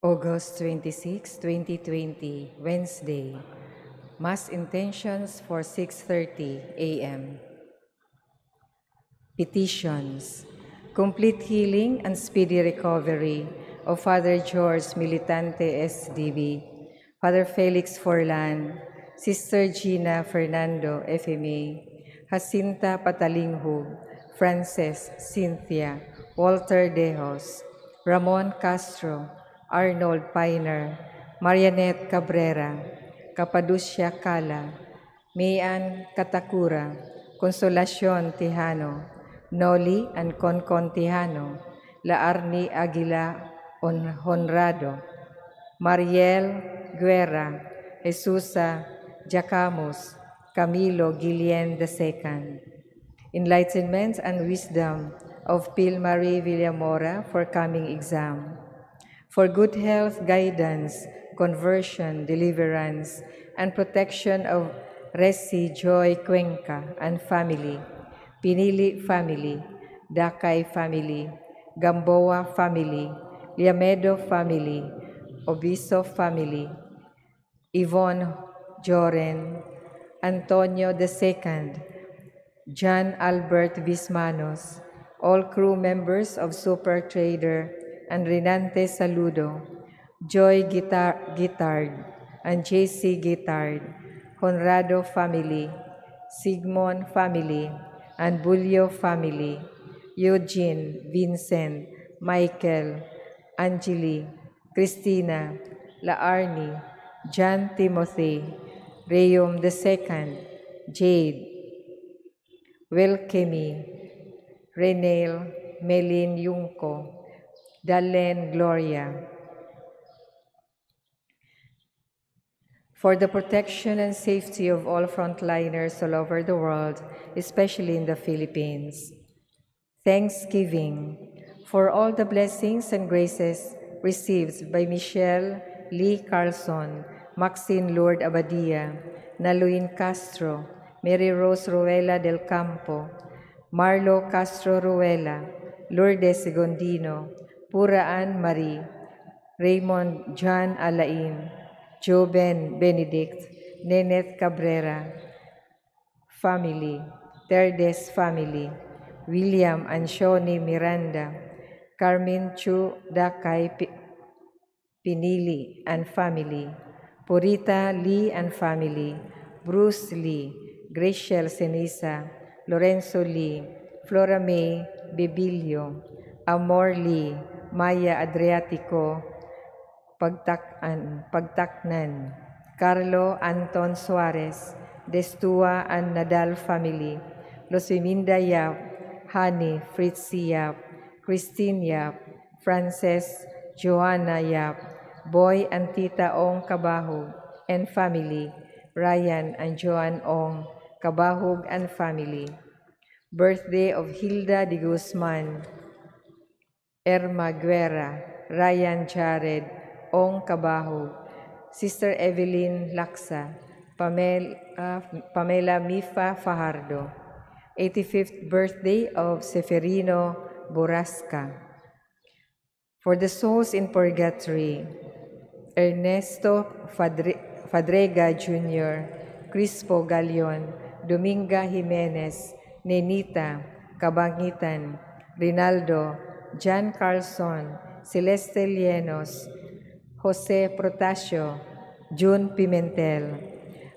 August 26, 2020, Wednesday. Mass intentions for 6:30 a.m. Petitions. Complete healing and speedy recovery of Father George Militante SDB, Father Felix Forlan, Sister Gina Fernando FMA, Jacinta Patalinghug, Frances Cynthia, Walter Dejos, Ramon Castro, Arnold Piner, Marianette Cabrera, Capaducia Cala, Mayan Katakura, Consolacion Tejano, Noli and Concon Tejano, Laarni Aguila Honrado, Mariel Guerra, Jesusa Jacamos, Camilo Guillen II. Enlightenment and wisdom of Pil Marie Villamora for coming exam. For good health, guidance, conversion, deliverance, and protection of Resi Joy Cuenca and family, Pinili family, Dakay family, Gamboa family, Liamedo family, Obiso family, Yvonne Joren, Antonio II, John Albert Vismanos, all crew members of Super Trader and Renante Saludo, Joy Guitard, and JC Guitard, Conrado family, Sigmon family, and Bulio family, Eugene, Vincent, Michael, Angeli, Christina, Laarni, John Timothy, Rayum II, Jade, Wilkemi, Renel, Melin Yungko, Dalen Gloria. For the protection and safety of all frontliners all over the world, especially in the Philippines. Thanksgiving for all the blessings and graces received by Michelle Lee Carlson, Maxine Lord Abadia, Naluin Castro, Mary Rose Ruela del Campo, Marlo Castro Ruela, Lourdes Segondino, Puraan Marie, Raymond John Alain, Joben Benedict, Neneth Cabrera, family, Terdes family, William and Shoni Miranda, Carmen Chu Dakay Pinili and family, Purita Lee and family, Bruce Lee, Graciel Senisa, Lorenzo Lee, Flora May Bibilio, Amor Lee, Maya Adriatico, Pagtaknan, Carlo Anton Suarez, Destua and Nadal family, Losiminda Yap, Hani Fritzi Yap, Christine Yap, Frances Joanna Yap, Boy and Tita Ong Kabahug and family, Ryan and Joan Ong Kabahug and family. Birthday of Hilda de Guzman, Erma Guerra, Ryan Jared, Ong Kabahug, Sister Evelyn Laksa, Pamela Mifa Fajardo. 85th birthday of Seferino Borasca. For the souls in purgatory, Ernesto Fadrega Jr., Crispo Galion, Dominga Jimenez, Nenita Cabangitan, Rinaldo, John Carlson, Celeste Lienos, Jose Protasio, June Pimentel,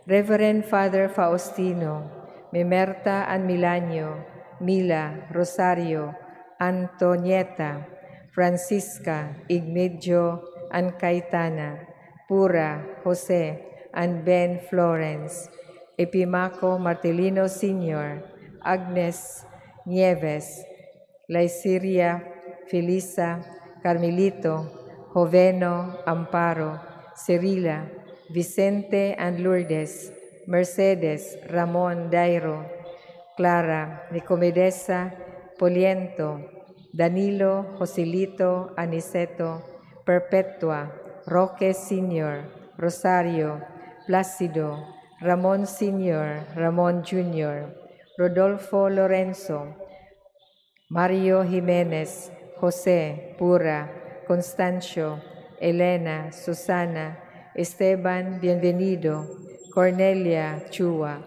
Reverend Father Faustino, Memerta and Milanio, Mila, Rosario, Antonieta, Francisca, Igmedio, and Caetana, Pura, Jose, and Ben Florence, Epimaco Martelino Sr., Agnes Nieves, Lyceria, Felisa, Carmelito, Joveno, Amparo, Cirila, Vicente and Lourdes, Mercedes, Ramon Dairo, Clara, Nicomedesa, Poliento, Danilo, Joselito, Aniceto, Perpetua, Roque Sr., Rosario, Placido, Ramon Sr., Ramon Jr., Rodolfo Lorenzo, Mario Jimenez, Jose Pura, Constancio, Elena, Susana, Esteban Bienvenido, Cornelia Chua,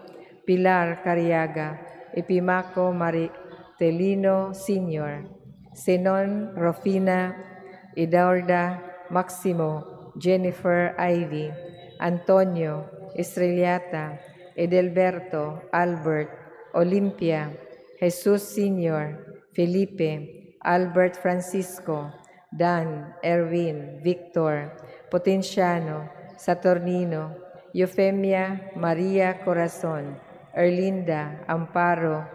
Pilar Cariaga, Epimaco Maritelino Sr., Senon Rofina, Idaurda Maximo, Jennifer Ivy, Antonio, Estrellata, Edelberto, Albert, Olimpia, Jesus Sr., Felipe, Albert Francisco, Dan, Erwin, Victor, Potenciano, Saturnino, Eufemia, Maria Corazon, Erlinda, Amparo,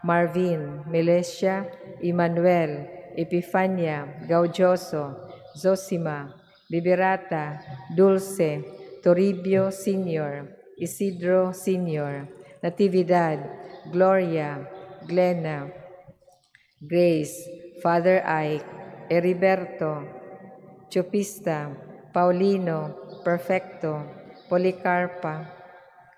Marvin, Melesha, Emmanuel, Epifania, Gaudioso, Zosima, Liberata, Dulce, Toribio Sr., Isidro Sr., Natividad, Gloria, Glena, Grace, Father Ike, Heriberto, Chupista, Paulino, Perfecto, Policarpa,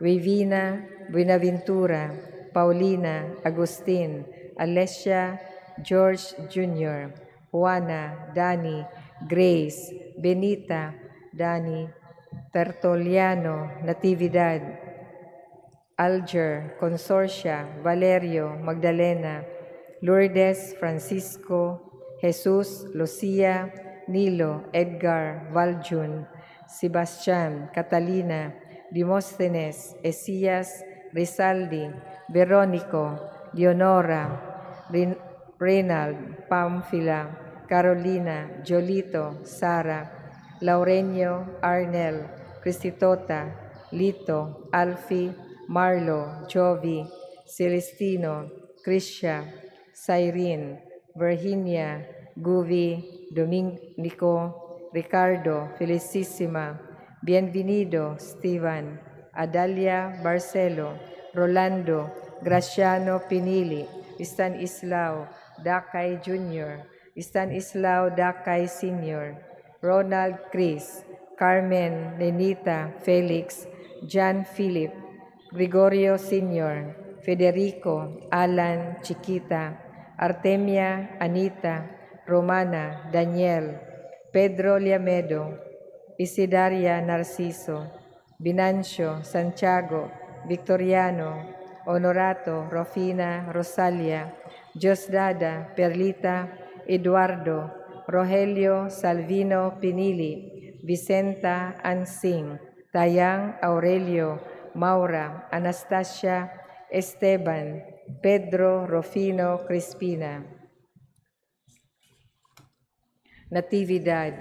Vivina, Buenaventura, Paulina, Agustin, Alessia, George Jr., Juana, Danny, Grace, Benita, Danny, Tertuliano, Natividad, Alger, Consorcia, Valerio, Magdalena, Lourdes, Francisco, Jesus, Lucia, Nilo, Edgar, Valjun, Sebastian, Catalina, Demosthenes, Esias, Rizaldi, Veronico, Leonora, Reynald, Pamphila, Carolina, Jolito, Sara, Laurenio, Arnel, Cristitota, Lito, Alfie, Marlo, Jovi, Celestino, Crisha, Cyrene, Virginia, Guvi, Dominico, Ricardo, Felicissima, Bienvenido, Steven, Adalia, Barcelo, Rolando, Graciano Pinili, Stanislao, Dakay Jr., Stanislao Dakay Sr., Ronald Chris, Carmen, Nenita, Felix, John Philip, Gregorio Sr., Federico, Alan, Chiquita, Artemia, Anita, Romana, Daniel, Pedro Liamedo, Isidaria Narciso, Binancio, Santiago, Victoriano, Honorato, Rofina, Rosalia, Diosdada, Perlita, Eduardo, Rogelio, Salvino, Pinili, Vicenta, Ansing, Tayang, Aurelio, Maura, Anastasia, Esteban, Pedro, Rufino, Crispina. Natividad,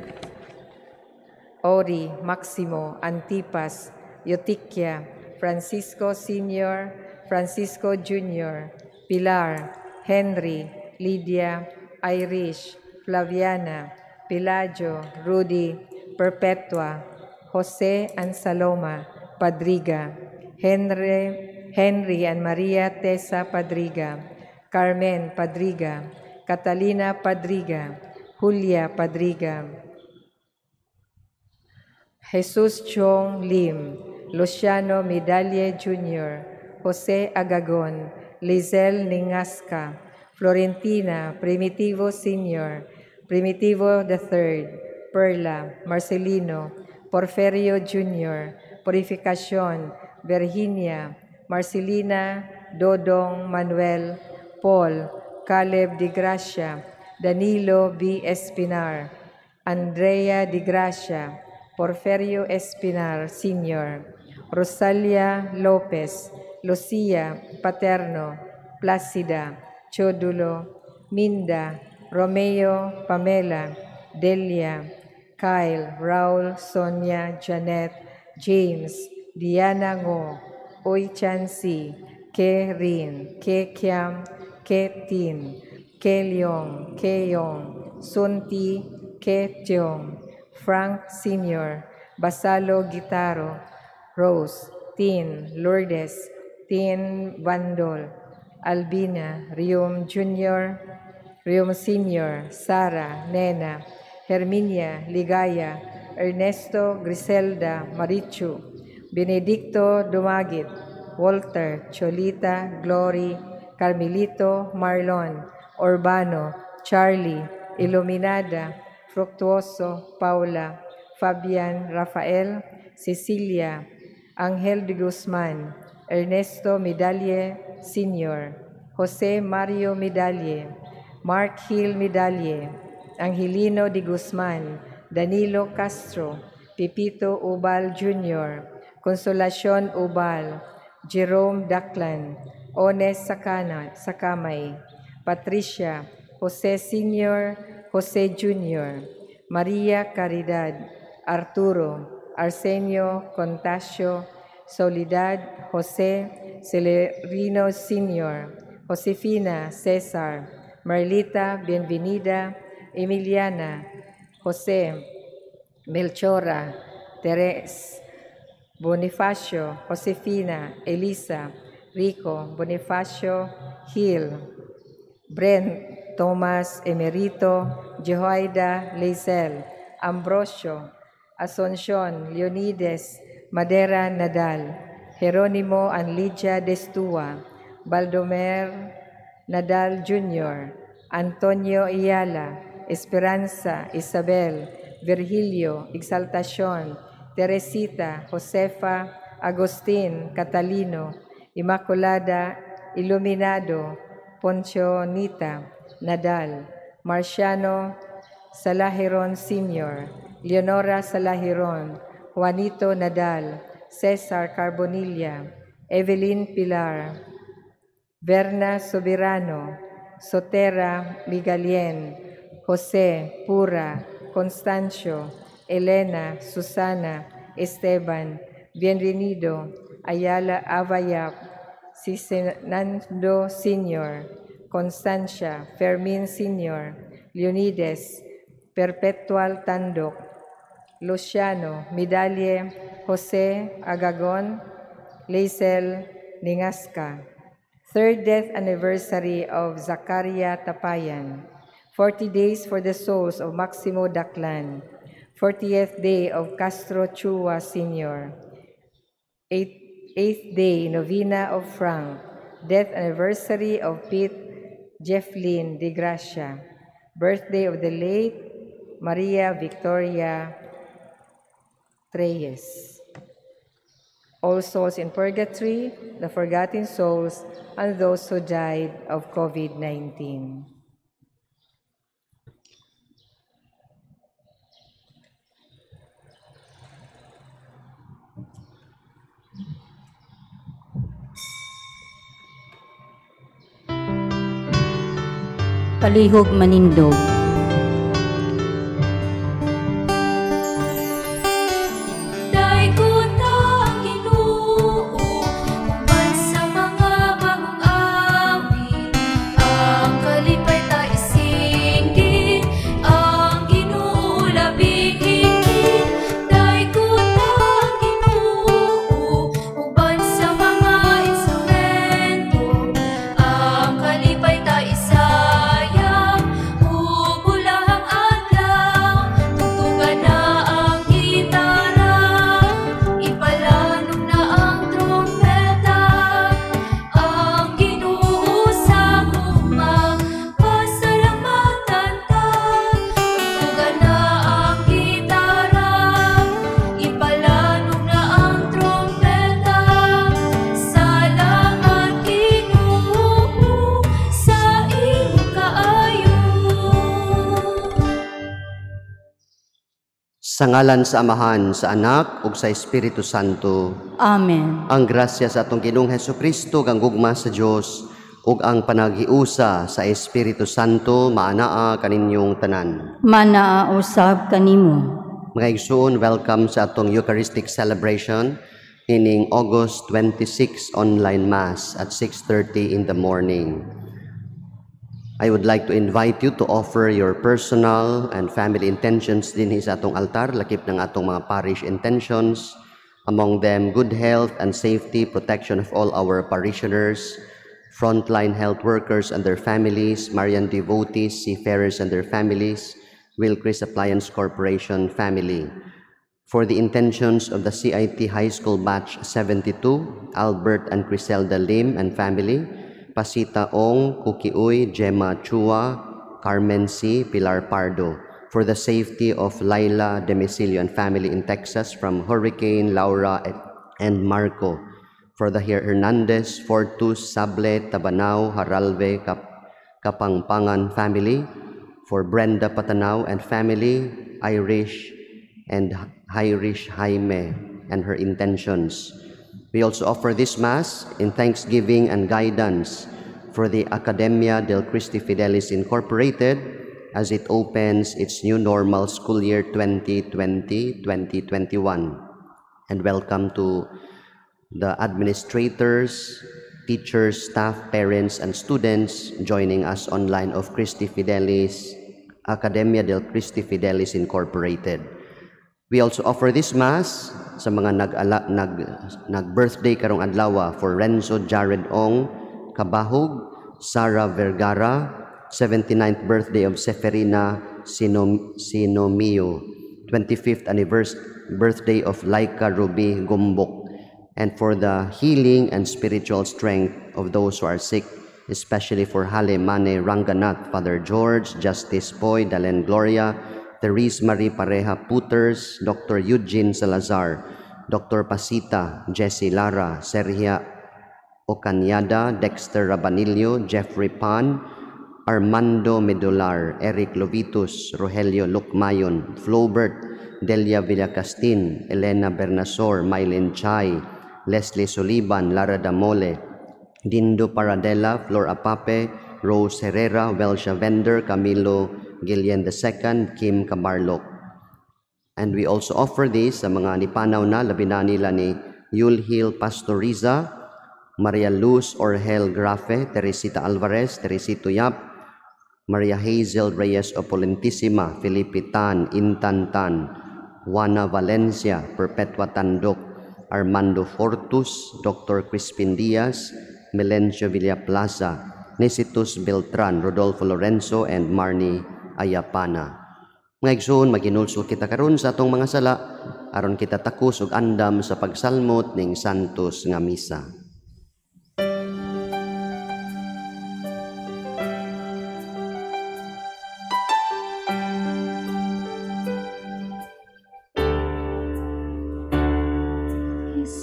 Ori, Maximo, Antipas, Yotikia, Francisco Sr., Francisco Jr., Pilar, Henry, Lydia, Irish, Flaviana, Pelagio, Rudy, Perpetua, Jose and Saloma, Padriga, Henry and Maria Tessa Padriga, Carmen Padriga, Catalina Padriga, Julia Padriga, Jesus Chong Lim, Luciano Medalle Jr., Jose Agagon, Lizelle Ningasca, Florentina, Primitivo Sr., Primitivo III, Perla, Marcelino, Porferio Jr., Purificacion, Virginia, Marcelina, Dodong, Manuel, Paul, Caleb Di Gracia, Danilo B. Espinar, Andrea Di Gracia, Porferio Espinar Sr., Rosalia Lopez, Lucia Paterno, Placida, Chodulo, Minda, Romeo, Pamela, Delia, Kyle, Raul, Sonia, Janet, James, Diana Ngo, Oy Chan Si, Ke Rin, Ke Kiam, Ke Tin, Ke Leong, Ke Yong, Sun Ti, Ke Tiong, Frank Sr., Basalo Gitaro, Rose, Tin, Lourdes, Tin Vandol, Albina, Rium Jr., Rium Sr., Sara, Nena, Herminia, Ligaya, Ernesto, Griselda, Marichu, Benedicto Dumagit, Walter, Cholita, Glory, Carmelito, Marlon, Urbano, Charlie, Iluminada, Fructuoso, Paula, Fabian Rafael, Cecilia, Angel de Guzman, Ernesto Medalle Sr., Jose Mario Medalle, Mark Hill Medalle, Angelino de Guzman, Danilo Castro, Pipito Ubal Jr., Consolacion Ubal, Jerome Daclan, Ones Sakana, Sakamay, Patricia, Jose Sr., Jose Jr., Maria Caridad, Arturo, Arsenio Contacio, Soledad, Jose Celerino Sr., Josefina Cesar, Marlita Bienvenida, Emiliana, Jose, Melchora, Teres, Bonifacio, Josefina, Elisa, Rico, Bonifacio, Hill, Brent, Thomas, Emerito, Jehoida, Leisel, Ambrosio, Asuncion, Leonides, Madera Nadal, Jeronimo and Lydia Destua, Baldomer Nadal Jr., Antonio Ayala, Esperanza, Isabel, Virgilio, Exaltacion, Teresita, Josefa, Agustin, Catalino, Immaculada, Iluminado, Poncionita, Nadal, Marciano Salahiron Sr., Leonora Salahiron, Juanito Nadal, Cesar Carbonilla, Evelyn Pilar, Verna Soberano, Sotera Migalien, Jose Pura, Constancio, Elena, Susana, Esteban, Bienvenido, Ayala Avayap, Sisenando Sr., Constancia, Fermin Sr., Leonides, Perpetual Tandok, Luciano, Medalle, Jose Agagon, Leisel Ningasca. Third death anniversary of Zakaria Tapayan. 40 days for the souls of Maximo Daclan. 40th day of Castro Chua Sr. Eighth day, Novena of Frank. Death anniversary of Pete Jefflin de Gracia. Birthday of the late Maria Victoria Treyes. All souls in purgatory, the forgotten souls, and those who died of COVID-19. Palihog manindog. Sa ngalan sa Amahan, sa Anak, ug sa Espiritu Santo. Amen. Ang grasya sa atong Ginoong Hesukristo, kang gugma sa Dios, ug ang panaghiusa sa Espiritu Santo, maanaa kaninyong tanan. Manaa usab kanimo. Mga igsoon, welcome sa atong Eucharistic celebration ining August 26 online mass at 6:30 in the morning. I would like to invite you to offer your personal and family intentions dinhi sa atong altar, lakip ng atong mga parish intentions, among them good health and safety, protection of all our parishioners, frontline health workers and their families, Marian devotees, seafarers and their families, Wilcris Appliance Corporation family. For the intentions of the CIT High School Batch 72, Albert and Criselda Lim and family, Pasita Ong, Kuki Uy, Gemma Chua, Carmen C., Pilar Pardo. for the safety of Laila Demecillo and family in Texas from Hurricane Laura and Marco, for the Hernandez, Fortus, Sable, Tabanao, Haralve, Kapangpangan family, for Brenda Patanao and family, Irish and Irish Jaime and her intentions. We also offer this Mass in thanksgiving and guidance for the Academia del Christi Fidelis Incorporated as it opens its new normal school year 2020-2021. And welcome to the administrators, teachers, staff, parents, and students joining us online of Christi Fidelis, Academia del Christi Fidelis Incorporated. We also offer this Mass sa mga nag-birthday karong adlaw for Renzo Jared Ong Kabahog, Sara Vergara, 79th birthday of Seferina Sinomio, 25th anniversary birthday of Laika Ruby Gumbok, and for the healing and spiritual strength of those who are sick, especially for Hale Mane Ranganath, Father George, Justice Poy, Dalen Gloria, Therese Marie Pareja Puters, Dr. Eugene Salazar, Dr. Pasita, Jesse Lara, Sergia Ocanyada, Dexter Rabanillo, Jeffrey Pan, Armando Medular, Eric Lovitus, Rogelio Lukmayon, Flobert, Delia Villacastin, Elena Bernasor, Mylene Chai, Leslie Soliban, Lara Damole, Dindo Paradela, Flor Apape, Rose Herrera, Welsha Vender, Camilo Guillen II, Kim Cabarlok. And we also offer this sa mga nipanaw na, labi na nila ni Yulhil Pastoriza, Maria Luz Orgel Grafe, Teresita Alvarez, Teresito Yap, Maria Hazel Reyes Opulentisima, Felipe Tan, Intan Tan, Juana Valencia, Perpetua Tandok, Armando Fortus, Dr. Crispin Diaz, Melencio Villaplaza, Nesitus Beltran, Rodolfo Lorenzo, and Marnie Ayapana. Mga igsoon, maginulsol kita karon sa atong mga sala aron kita takos ug andam sa pagsalmot ning Santos nga Misa.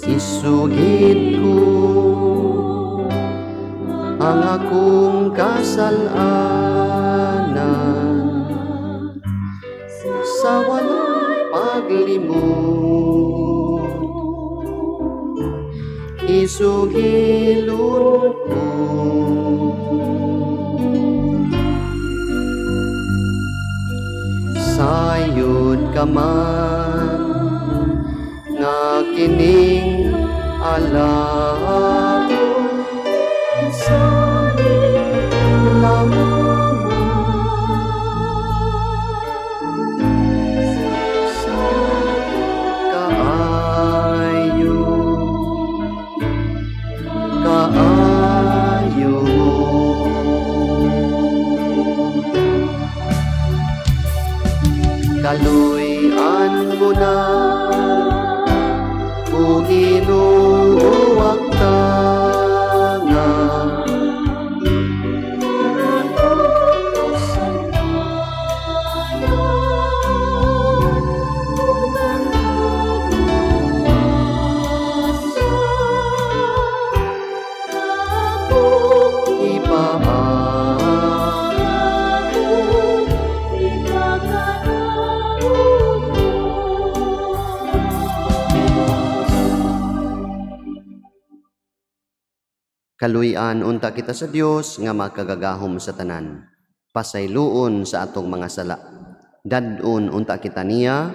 Isugid ko ang akong kasalanan sa walang paglimot. Isugilon ko sayod ka man nga kining alak kaayo, kaayo. Kaluy-an mo na o Ginoo ang tanga. Kaluy-an unta kita sa Dios nga makagagahom sa tanan. Pasayloon sa atong mga sala. Dad-on unta kita niya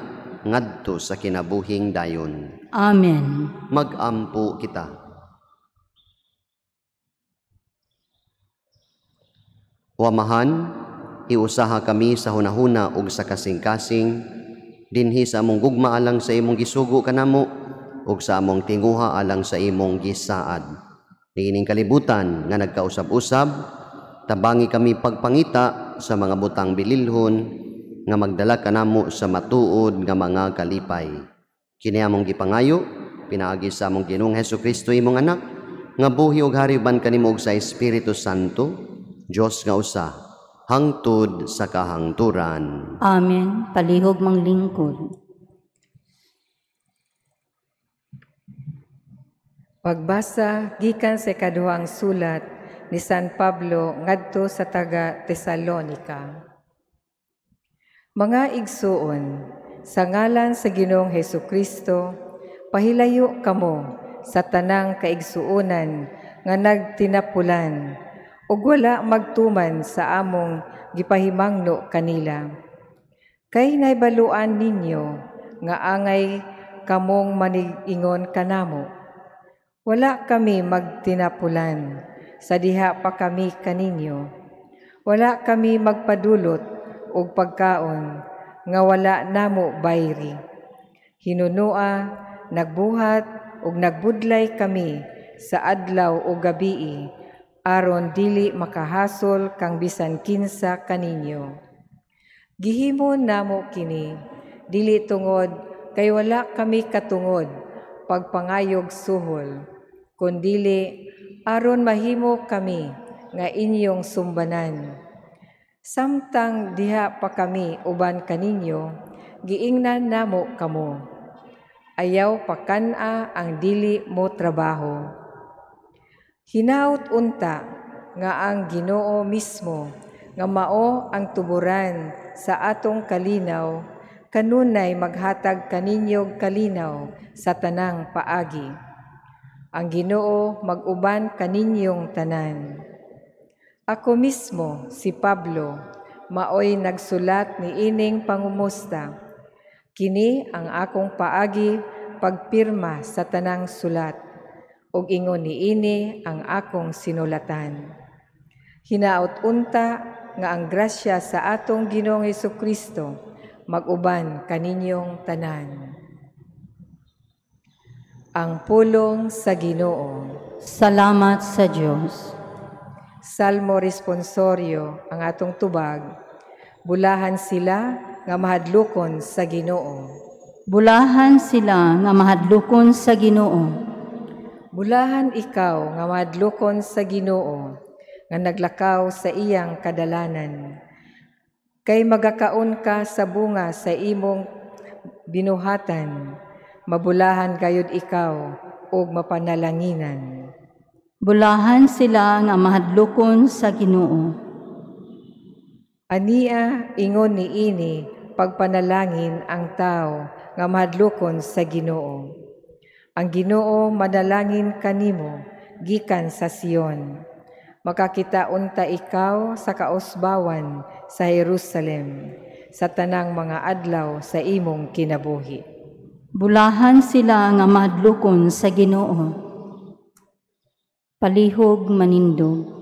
ngadto sa kinabuhing dayon. Amen. Magampo kita. Wamahan, iusaha kami sa hunahuna ug sa kasing-kasing dinhi sa among gugma alang sa imong gisugo kanamo ug sa among tinguha alang sa imong gisaad. Niining kalibutan nga nagkausab-usab, tabangi kami pagpangita sa mga butang bililhon nga magdala kanamo sa matuod nga mga kalipay. Kini among gipangayo, pinaagi sa among Ginoong Hesukristo imong anak, nga buhi ug hari uban kanimo ug sa Espiritu Santo, Dios nga usa, hangtod sa kahangturan. Amen. Palihog manglingkod. Pagbasa gikan sa ikaduhang sulat ni San Pablo ngadto sa taga Tesalonika. Mga igsuon, sa ngalan sa Ginoong Hesukristo, pahilayo kamo sa tanang kaigsuonan nga nagtinapulan ug wala magtuman sa among gipahimangno kanila. Kay naibaluan ninyo nga angay kamong manig-ingon kanamo. Wala kami magtinapulan, sa diha pa kami kaninyo. Wala kami magpadulot og pagkaon nga wala namo bayri. Hinunua, nagbuhat ug nagbudlay kami sa adlaw o gabii, aron dili makahasol kang bisan kinsa kaninyo. Gihimo namo kini, dili tungod kay wala kami katungod pagpangayog suhol, kundili aron mahimo kami nga inyong sumbanan. Samtang diha pa kami uban kaninyo, giingnan namo kamo. Ayaw pakan-a ang dili mo trabaho. Hinaut unta nga ang Ginoo mismo nga mao ang tuburan sa atong kalinaw, kanunay maghatag kaninyog kalinaw sa tanang paagi. Ang Ginoo mag-uban kaninyong tanan. Ako mismo, si Pablo, maoy nagsulat ni ining pangumusta. Kini ang akong paagi pagpirma sa tanang sulat, ug ingon niini ang akong sinulatan. Hinaut unta nga ang grasya sa atong Ginoong Hesukristo mag-uban kaninyong tanan. Ang pulong sa Ginoo. Salamat sa Dios. Salmo responsorio ang atong tubag. Bulahan sila nga mahadlokon sa Ginoo. Bulahan sila nga mahadlokon sa Ginoo. Bulahan ikaw nga mahadlokon sa Ginoo, nga naglakaw sa iyang kadalanan. Kay magakaon ka sa bunga sa imong binuhatan, mabulahan gayud ikaw ug mapanalanginan. Bulahan sila nga mahadlokon sa Ginoo. Ania ingon niini pagpanalangin ang tao nga mahadlokon sa Ginoo. Ang Ginoo manalangin kanimo gikan sa Sion. Makakita unta ikaw sa kausbawan sa Jerusalem sa tanang mga adlaw sa imong kinabuhi. Bulahan sila nga mahadlokon sa Ginoo. Palihog manindog.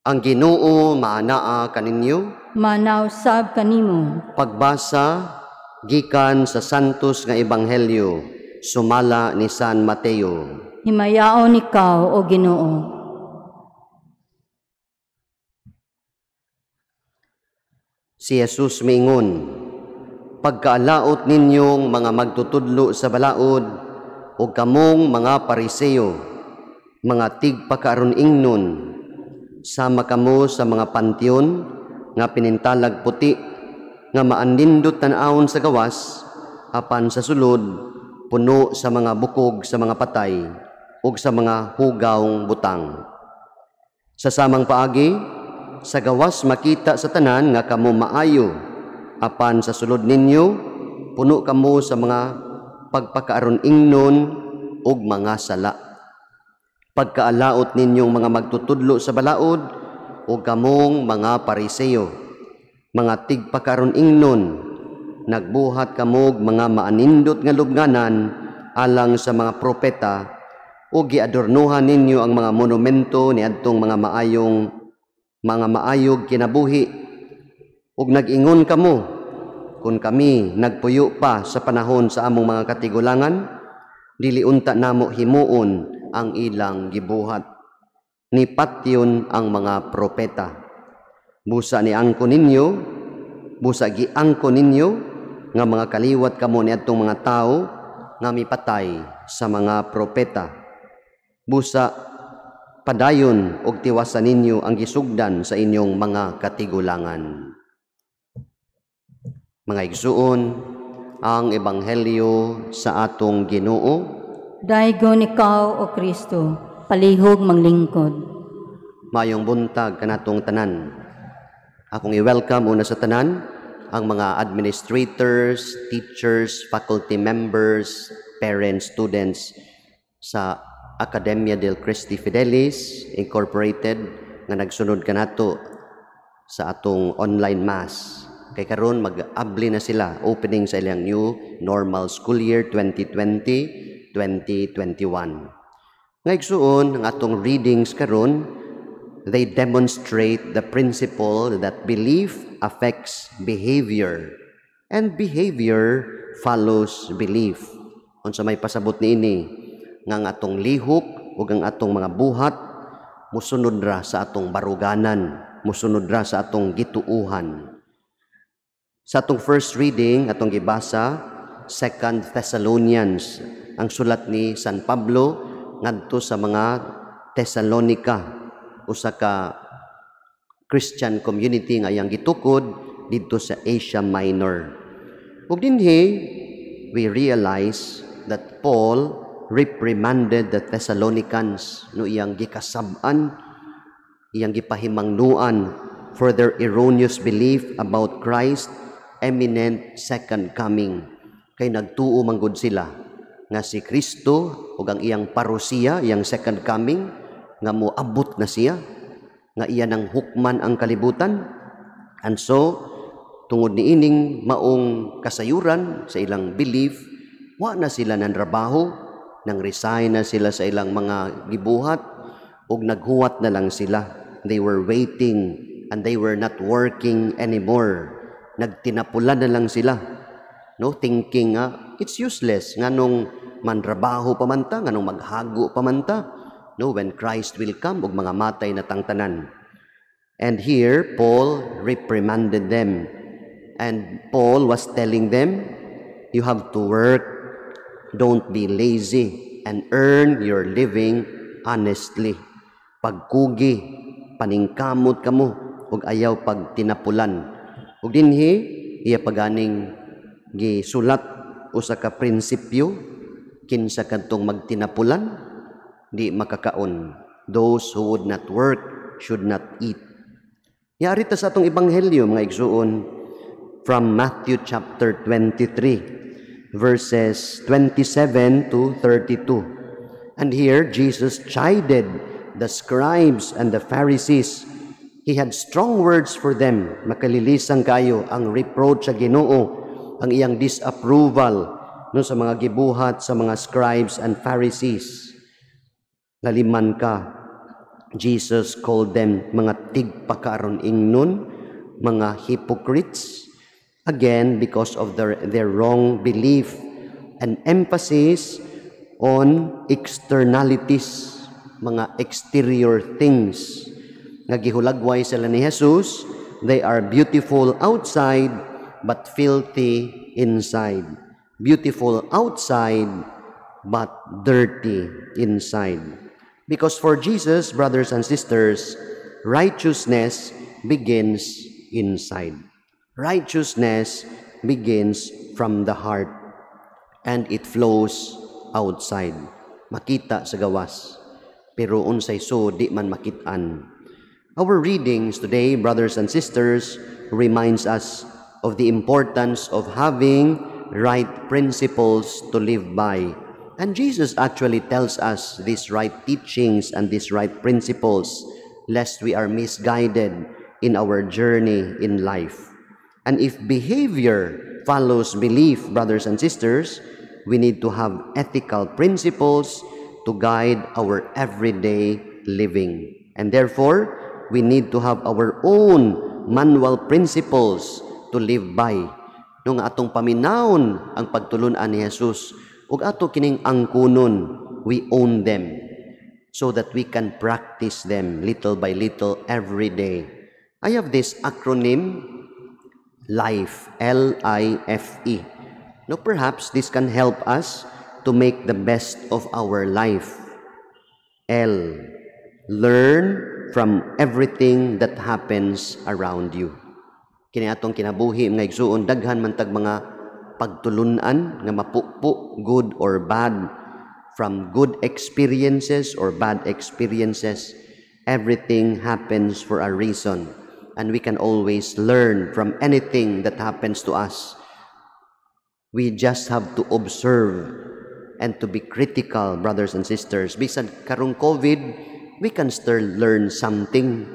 Ang Ginoo maanaa kaninyo, manausab kanimo. Pagbasa gikan sa Santos nga Ebanghelyo sumala ni San Mateo. Himayaon ikaw, o Ginoo. Si Jesus miingon, pagkaalaot ninyong mga magtutudlo sa balaod ug kamong mga Pariseo, mga tigpakaaron ingnon, sama kamo sa mga panteon nga pinintalag puti nga maanindot tan-awon sa gawas, apan sa sulod puno sa mga bukog sa mga patay ug sa mga hugawng butang. Sa samang paagi, sa gawas makita sa tanan nga kamo maayo, apan sa sulod ninyo puno kamo sa mga pagpakaaron ingnon ug mga sala. Pagkaalaot ninyong mga magtutudlo sa balaod o kamong mga Pariseo, mga tigpakaron ingnon, nagbuhat kamog mga maanindot nga lubnganan alang sa mga propeta o giadornuhan ninyo ang mga monumento niadtong mga maayog kinabuhi, ug nag-ingon kamo, "Kung kami nagpuyo pa sa panahon sa among mga katigulangan, dili unta namo himuon ang ilang gibuhat." Nipatyon ang mga propeta. Busa ni angko ninyo, busa giangko ninyo nga mga kaliwat kamo niadtong mga tawo nga mipatay sa mga propeta. Busa padayon og tiwasan ninyo ang gisugdan sa inyong mga katigulangan. Mga igsuon, ang ebanghelyo sa atong Ginoo. Daygon ikaw, O Kristo, palihog manglingkod. Maayong buntag kanatong tanan. Akong i-welcome una sa tanan ang mga administrators, teachers, faculty members, parents, students sa Academia del Christi Fidelis Incorporated nga nagsunod kanato sa atong online mass. Kay karon mag-abli na sila, opening sa ilang new normal school year 2020-2021. Nga igsuon, ang atong readings karon, they demonstrate the principle that belief affects behavior and behavior follows belief. Unsa may pasabot niini? Nga ang atong lihok ug ang atong mga buhat musunod ra sa atong baruganan, musunod ra sa atong gituuhan. Sa atong first reading, atong gibasa Second Thessalonians, ang sulat ni San Pablo ngadto sa mga Thessalonica, usa ka Christian community nga iyang gitukod didto sa Asia Minor. Ug dinhi we realize that Paul reprimanded the Thessalonians, no, iyang gikasab-an, iyang gipahimangnuan for their erroneous belief about Christ imminent second coming. Kay nagtuo manggod sila nga si Kristo ug ang iyang parousia, iyang second coming, nga moabot na siya, nga iya nang hukman ang kalibutan. And so tungod niining maong kasayuran sa ilang belief, wa na sila nanrabaho, nang resign na sila sa ilang mga gibuhat ug naghuwat na lang sila. They were waiting and they were not working anymore. Nagtinapulan na lang sila, no, thinking nga it's useless, nganong manrabaho pa man ta, nganong maghago pa man ta, no, when Christ will come ug mga matay na tang tanan. And here Paul reprimanded them, and Paul was telling them, "You have to work. Don't be lazy and earn your living honestly." Pagkugi, paningkamot kamo ug ayaw pagtinapulan. Ug dinhi iya paganing gisulat usa ka prinsipyo: kinsa kadtong magtinapulan, di makakaon. Those who would not work should not eat. Yari ta sa atong ebanghelyo, mga igsuon, from Matthew chapter 23 verses 27 to 32. And here Jesus chided the scribes and the Pharisees. He had strong words for them. Makalilisang kayo ang reproach sa Ginoo, ang iyang disapproval, no, sa mga gibuhat sa mga scribes and Pharisees. Laliman ka, Jesus called them mga tigpakaaron ingnon, mga hypocrites, again because of their wrong belief and emphasis on externalities, mga exterior things. Nga gihulagway sila ni Jesus, they are beautiful outside but filthy inside. Beautiful outside but dirty inside. Because for Jesus, brothers and sisters, righteousness begins inside. Righteousness begins from the heart and it flows outside. Makita sa gawas. Pero unsay so di man makitaan. Our readings today, brothers and sisters, reminds us of the importance of having right principles to live by. And Jesus actually tells us these right teachings and these right principles, lest we are misguided in our journey in life. And if behavior follows belief, brothers and sisters, we need to have ethical principles to guide our everyday living. And therefore, we need to have our own manual principles to live by. No nga atong paminawon ang pagtulun-an ni Jesus ug ato kining angkunon, we own them so that we can practice them little by little every day. I have this acronym, LIFE, LIFE. No, perhaps this can help us to make the best of our life. L, learn from everything that happens around you. Kini atong kinabuhi, mga igsuon, daghan man tag mga pagtulunan nga mapupo, good or bad, from good experiences or bad experiences. Everything happens for a reason, and we can always learn from anything that happens to us. We just have to observe and to be critical, brothers and sisters. Bisan karong COVID, we can still learn something.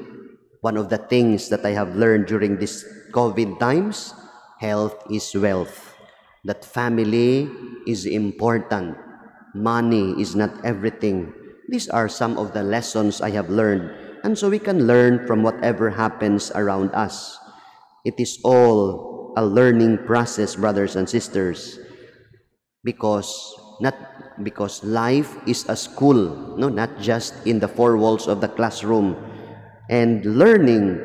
One of the things that I have learned during this COVID times, health is wealth. That family is important. Money is not everything. These are some of the lessons I have learned. And so we can learn from whatever happens around us. It is all a learning process, brothers and sisters, because life is a school, no, not just in the four walls of the classroom. And learning,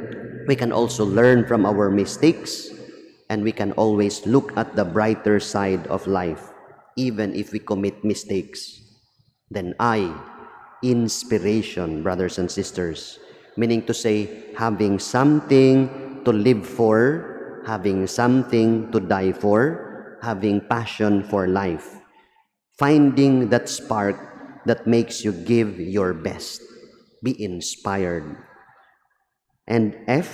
we can also learn from our mistakes, and we can always look at the brighter side of life, even if we commit mistakes. Then I, inspiration, brothers and sisters, meaning to say, having something to live for, having something to die for, having passion for life. Finding that spark that makes you give your best. Be inspired. And F,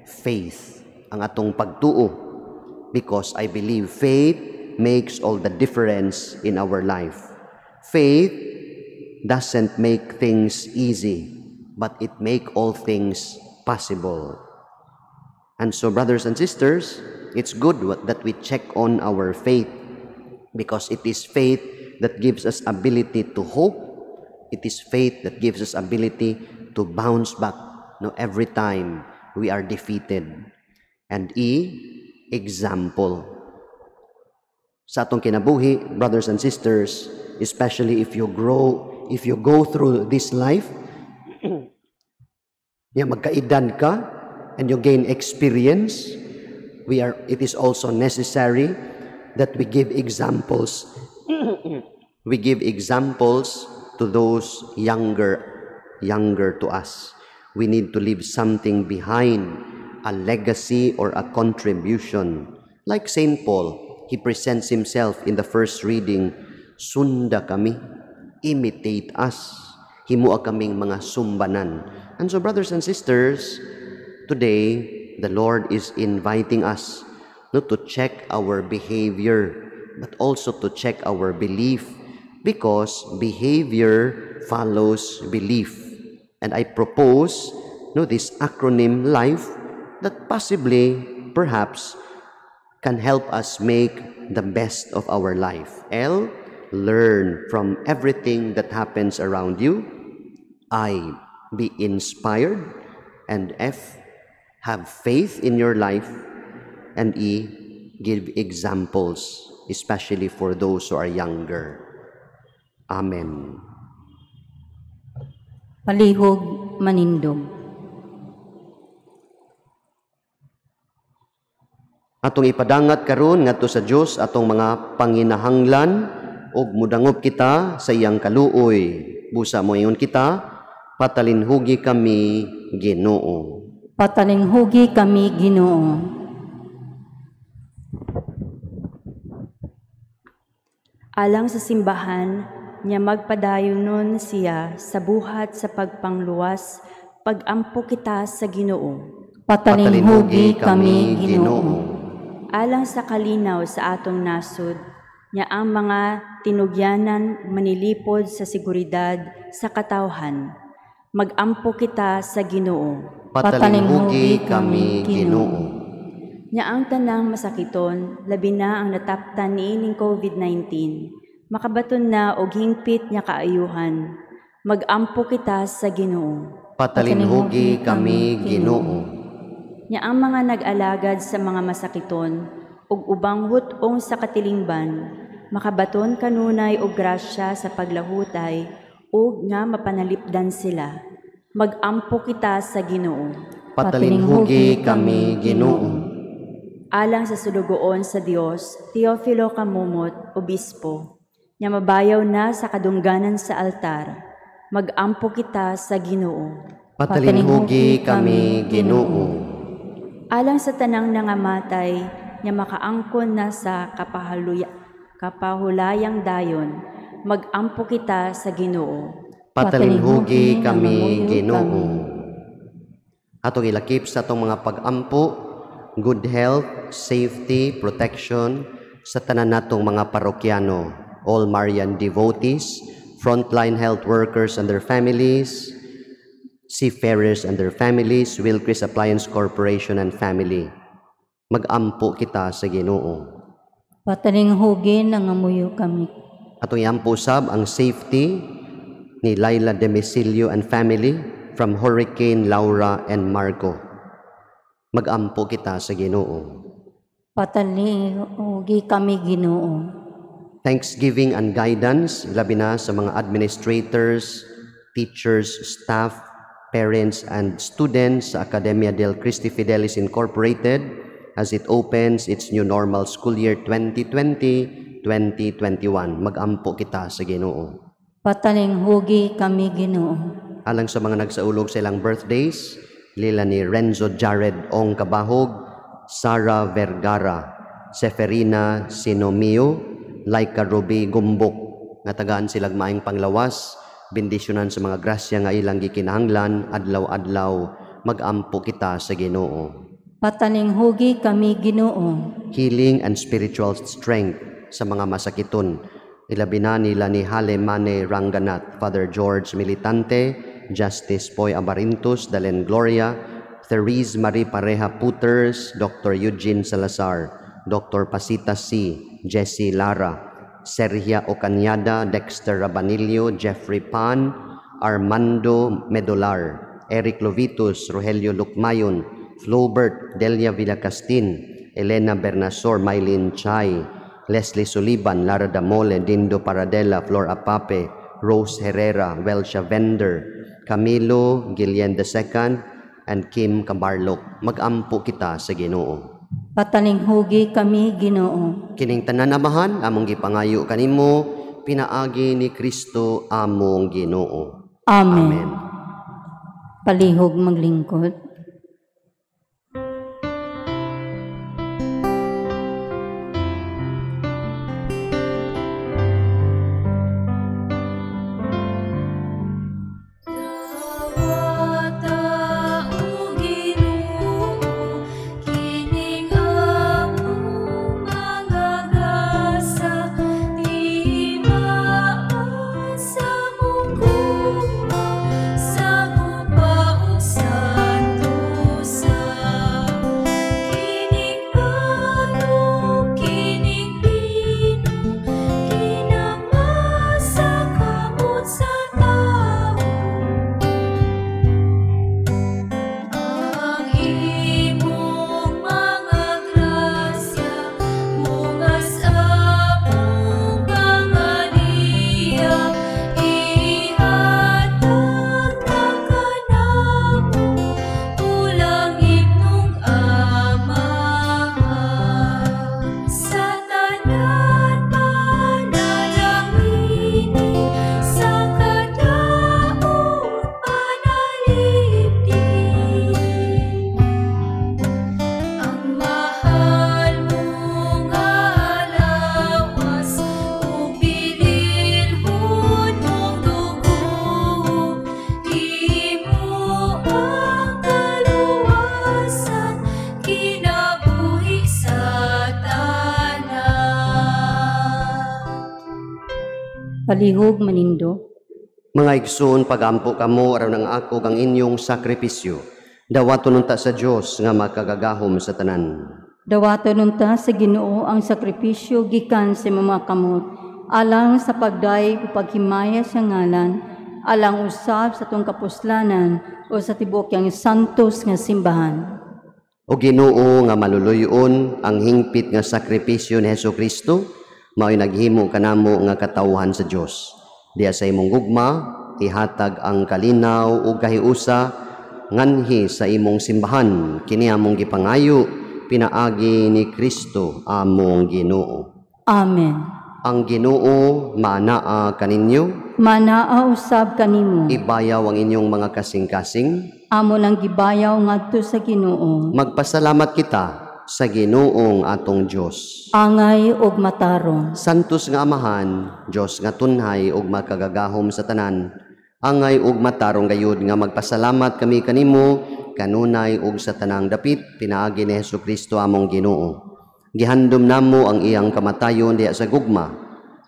faith, ang atong pagtuo. Because I believe faith makes all the difference in our life. Faith doesn't make things easy, but it makes all things possible. And so, brothers and sisters, it's good that we check on our faith, because it is faith that gives us ability to hope. It is faith that gives us ability to bounce back, no, every time we are defeated. And E, example. Sa atong kinabuhi, brothers and sisters, especially if you go through this life, ya magkaedad ka and you gain experience, it is also necessary that we give examples. We give examples to those younger to us. We need to leave something behind, a legacy or a contribution. Like Saint Paul, he presents himself in the first reading, "Sunda kami, imitate us, himua kaming mga sumbanan." And so, brothers and sisters, today, the Lord is inviting us not to check our behavior, but also to check our belief, because behavior follows belief. And I propose, no, this acronym LIFE that possibly, perhaps, can help us make the best of our life. L, learn from everything that happens around you. I, be inspired. And F, have faith in your life. And E, give examples, especially for those who are younger. Amen. Palihog manindog. Atong ipadangat karon ngadto sa Dios atong mga panginahanglan ug mudangop kita sa iyang kaluoy. Busa moingon kita, patalinhugi kami, Ginoo. Patalinhugi kami, Ginoo. Alang sa simbahan, niya magpadayon nun siya sa buhat sa pagpangluwas, pag-ampo kita sa Ginoo. Patalinhugi kami, Ginoo. Alang sa kalinaw sa atong nasod, Nya ang mga tinugyanan manilipod sa seguridad sa katawhan. Magampo kita sa Ginoo. Patalinghugi kami, Ginoo. Nya ang tanang masakiton, labi na ang nataptan niining COVID-19, makabaton na og hingpit nga kaayuhan. Magampo kita sa Ginoo. Patalinhugi kami, Ginoo. Nya ang mga nag-alagad sa mga masakiton ug ubang hut-ong sa katilingban, makabaton kanunay og grasya sa paglahutay ug nga mapanalipdan sila. Magampo kita sa Ginoo. Patalinhugi kami, Ginoo. Alang sa sulugoon sa Dios, Teofilo Camomot, Obispo, nya mabayaw na sa kadungganan sa altar, magampo kita sa Ginoo. Patalinhugi kami, Ginoo. Alang sa tanang nangamatay, nya makaangkon na sa kapahulayang dayon, magampo kita sa Ginoo. Patalinhugi kami, Ginoo. Atong ilakip sa atong mga pag-ampo, good health, safety, protection sa tanan natong mga parokyano, all Marian devotees, frontline health workers and their families, seafarers and their families, Wilcris Appliance Corporation and family. Magampo kita sa Ginoo. Patalinghugi nangamuyo kami. Atong iampo sab ang safety ni Laila Demecillo and family from Hurricane Laura and Marco. Magampo kita sa Ginoo. Patalinghugi kami, Ginoo. Thanksgiving and guidance, labi na sa mga administrators, teachers, staff, parents, and students sa Academia del Christi Fidelis Incorporated as it opens its new normal school year 2020-2021. Magampo kita sa Ginoo. Patalinghugi kami, Ginoo. Alang sa mga nagsaulog sa ilang birthdays, lila ni Renzo Jared Ong Kabahog, Sara Vergara, Seferina Sinomio, Laika Ruby Gumbok, nga tagaan silag maayong panglawas, bendisyonan sa mga grasya nga ilang gikinahanglan, adlaw-adlaw, magampo kita sa Ginoo. Patalinghugi kami, Ginoo. Healing and spiritual strength sa mga masakiton, ilabi na nila ni Hale Mane Ranganat, Father George Militante, Justice Poy Abarintos, Dalen Gloria, Therese Marie Pareja Puters, Dr. Eugene Salazar, Dr. Pasita C., Jesse Lara, Sergia Ocanyada, Dexter Rabanillo, Jeffrey Pan, Armando Medolar, Eric Lovitus, Rogelio Lukmayon, Flobert, Delia Villacastin, Elena Bernasor, Mylene Chay, Leslie Suliban, Lara Damole, Dindo Paradela, Flor Apape, Rose Herrera, Welsha Vender, Camilo Guillen II, and Kim Cabarlok. Magampo kita sa Ginoo. Patalinghugi kami, Ginoo. Kining tanan, Amahan, among gipangayo kanimo, pinaagi ni Kristo among Ginoo. Amen. Amen. Palihog maglingkod. Sa Palihog manindo. Mga igsoon, pagampo kamo aron ang ako kang inyong sakripisyo. Dawaton unta sa Dios nga makagagahom sa tanan. Dawaton unta sa Ginoo ang sakripisyo gikan sa imong mga kamot, alang sa pagdayeg ug paghimaya sa ngalan, alang usab sa atong kapuslanan o sa tibuok yang santos nga simbahan. O Ginoo nga maluluyon ang hingpit nga sakripisyo ni Hesukristo, mao'y naghimo kanamo nga katawhan sa Dios. Diya sa imong gugma, ihatag ang kalinaw ug kahiusa nganhi sa imong simbahan. Kini among gipangayo pinaagi ni Kristo among Ginoo. Amen. Ang Ginoo manaa kaninyo, manaa usab kanimo. Ibayaw ang inyong mga kasing-kasing. Amo nang gibayaw ngadto sa Ginoo. Magpasalamat kita sa Ginoong atong Dios. Angay og matarong. Santos nga Amahan, Dios nga tunhay ug makagagahom sa tanan, angay ug matarong gayud nga magpasalamat kami kanimo kanunay ug sa tanang dapit pinaagi ni Hesukristo among Ginoo. Gihandom namo ang iyang kamatayon diha sa gugma.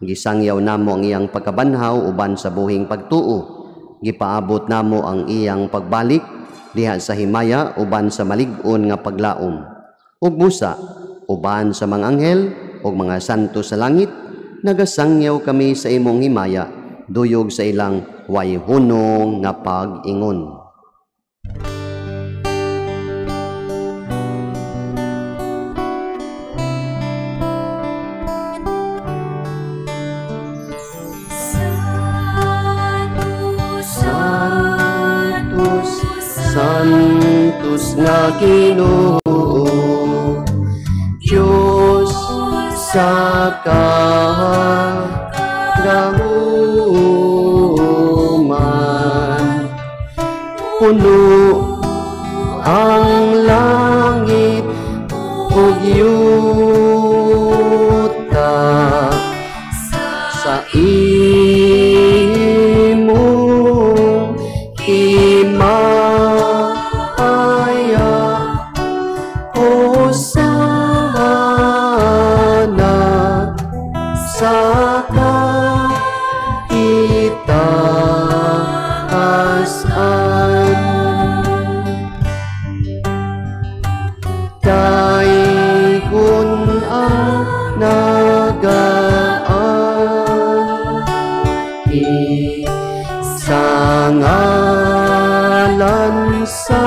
Gisangyaw namo ang iyang pagkabanhaw uban sa buhing pagtuo. Gipaabot namo ang iyang pagbalik diha sa himaya uban sa malig-on nga paglaom. Ug busa uban sa mga anghel ug mga santo sa langit, nagasangyaw kami sa imong himaya duyog sa ilang way hunong nga pag-ingon. Santos nga Ginoo, Diyos sa kagahuman, puno ang langit ug yuta sa imong himaya. Hosana sa kaitaasan. Daygon ang nagaanhi sa ngalan sa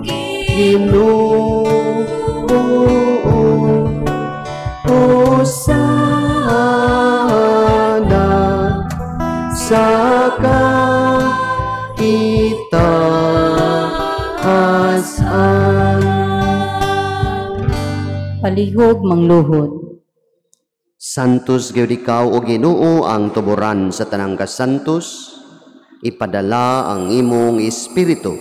Ginoo. Hosana sa kaitaasan. Palihog mangluhod. Santos gyud ikaw o Ginoo ang tuboran sa tanang kasantos. Ipadala ang imong espiritu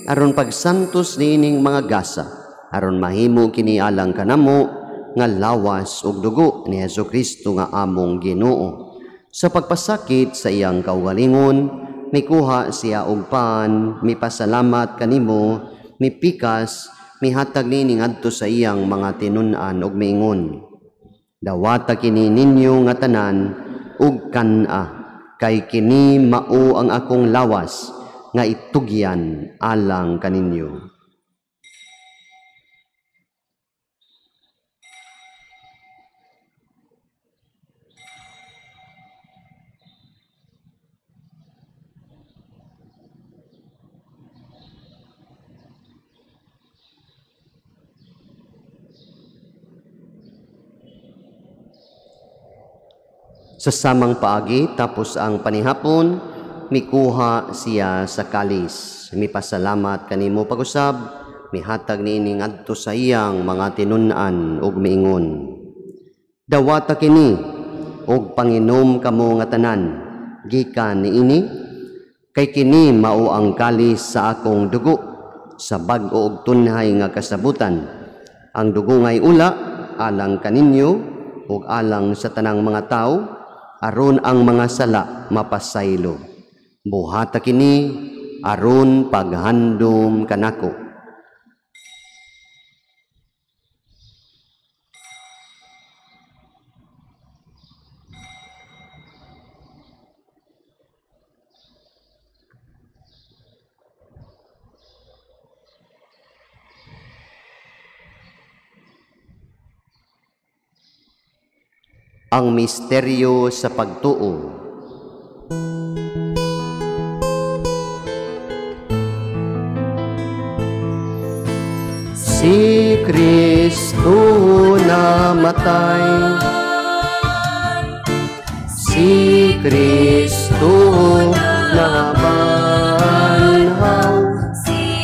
aron pagsantos niining mga gasa, aron mahimo kini alang kanamo nga lawas ug dugo ni Hesukristo nga among Ginoo. Sa pagpasakit sa iyang kaugalingon, mikuha siya og pan, mipasalamat kanimo, mipikas, mihatag niini ngadto sa iyang mga tinun-an ug miingon: Dawata kini ninyo nga tanan ug kan-a, kay kini mao ang akong lawas nga itugyan alang kaninyo. Sa samang paagi, tapos ang panihapon, mikuha siya sa kalis. Mipasalamat kanimo pag-usab, mihatag niini ngadto sa iyang mga tinun-an ug miingon: Dawata kini ug panginom kamo nga tanan gikan niini, kay kini mao ang kalis sa akong dugo sa bag-o ug tunhay nga kasabutan. Ang dugo ngay ula alang kaninyo ug alang sa tanang mga tawo, aron ang mga sala mapasaylo. Buhata kini aron paghandom kanako. Ang misteryo sa pagtuo. Si Kristo namatay, si Kristo nabanhaw,